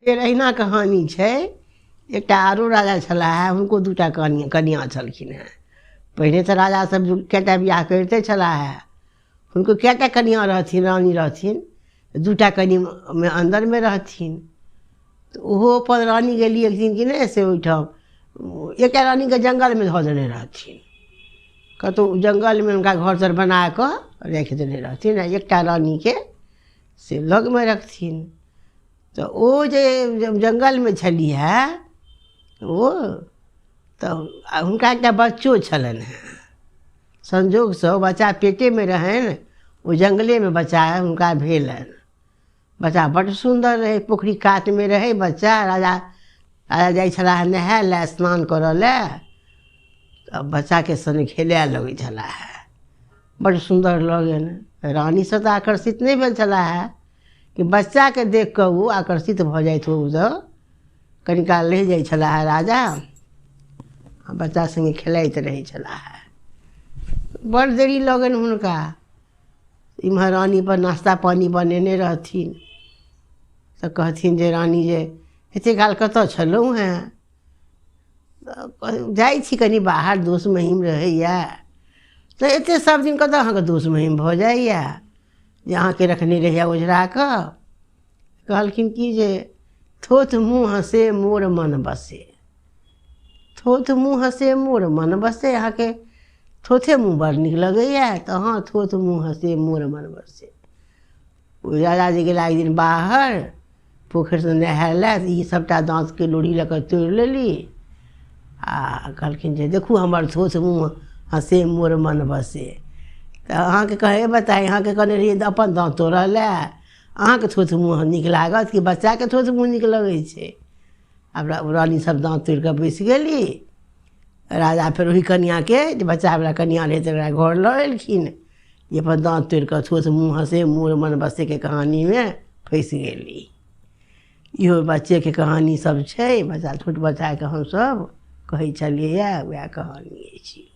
फेर अहिना कहानी छै। एकटा आरो राजा छलाह हे, हुनको 2टा कनिआँ छलखिन हेँ। पहिने तऽ राजा सब कएटा बियाह करिते छलाह हे। हुनको कएटा कनिआँ रहथिन, रानी रहथिन, 2टा कनिमे अन्दरमे रहथिन। तऽ ओहो अपन रानी गेली एक दिन कि नहि से ओहिठाम एकटा रानीके जङ्गलमे धऽ देने रहथिन, कतहु जङ्गलमे हुनका घर तर बनाकऽ राखि देने रहथिन आ एकटा रानीके से लगमे रखथिन। तऽ ओ जे जङ्गलमे छलीह ओ तऽ हुनका एकटा बच्चो छलनि हेँ। संजोगसँ ओ बच्चा पेटेमे रहनि, ओ जङ्गलेमे बच्चा हुनका भेलनि। बच्चा बड्ड सुन्दर रहै, पोखरि कातमे रहै बच्चा। राजा राजा जाइ छलाह नहाय लए, स्नान करऽ लए, तऽ बच्चाके सङ्गे खेलाय लगै छलाह, बड्ड सुन्दर लगनि। रानीसँ तऽ आकर्षित नहि भेल छलाह हे कि बच्चाके देखि कऽ ओ आकर्षित भऽ जाइत। ओ तऽ कनि काल रहि जाइ छलाह राजा आ बच्चा सङ्गे खेलाइत रहै छलाह। बड़ देरी लगनि हुनका। इम्हर रानी पर नाश्ता पानि बनेने रहथिन, तऽ कहथिन जे रानी जे एतेक काल कतऽ छलहुँ हेँ? जाइ छी कनि बाहर, दोस्त महीम रहैए। तऽ एतेक सब दिन कतऽ अहाँके दोस्त महीम भऽ जाइए जे अहाँके रखने रहैए ओझरा कऽ? कहलखिन कि जे थोथ मुँह हँसे मोर मन बसे, थोथ मुँह हँसे मोर मन बसे। अहाँके थोथे मुँह बड़ नीक लगैए, तऽ हँ थोथ मुँह हँसे मोर मन बसे। ओ राजा जे गेला एक दिन बाहर पोखरिसँ नहाय लए, तऽ ई सभटा दाँतके लोढ़ी लऽ कऽ तोड़ि लेली आ कहलखिन जे देखू हमर थोथ मुँह हँसे मोर मन बसे। तऽ अहाँके कहै बताइ, अहाँके कहने रहियै अपन दाँत तोड़ऽ लए, अहाँके थोथ मुँह नीक लागत कि बच्चाके थोथ मुँह नीक लगै छै? आब रानी सब दाँत तोड़ि कऽ बैसि गेली। राजा फेर ओहि कनिआँके जे बच्चावला कनिआँ रहै तकरा घर लऽ एलखिन, जे अपन दाँत तोड़ि कऽ थोथ मुँह हँसे मोर मन बसेके कहानीमे फँसि गेली। इहो बच्चेके कहानी सब छै। बच्चा, छोट बच्चाके हमसभ कहै छलियैए, उएह कहानी अछि।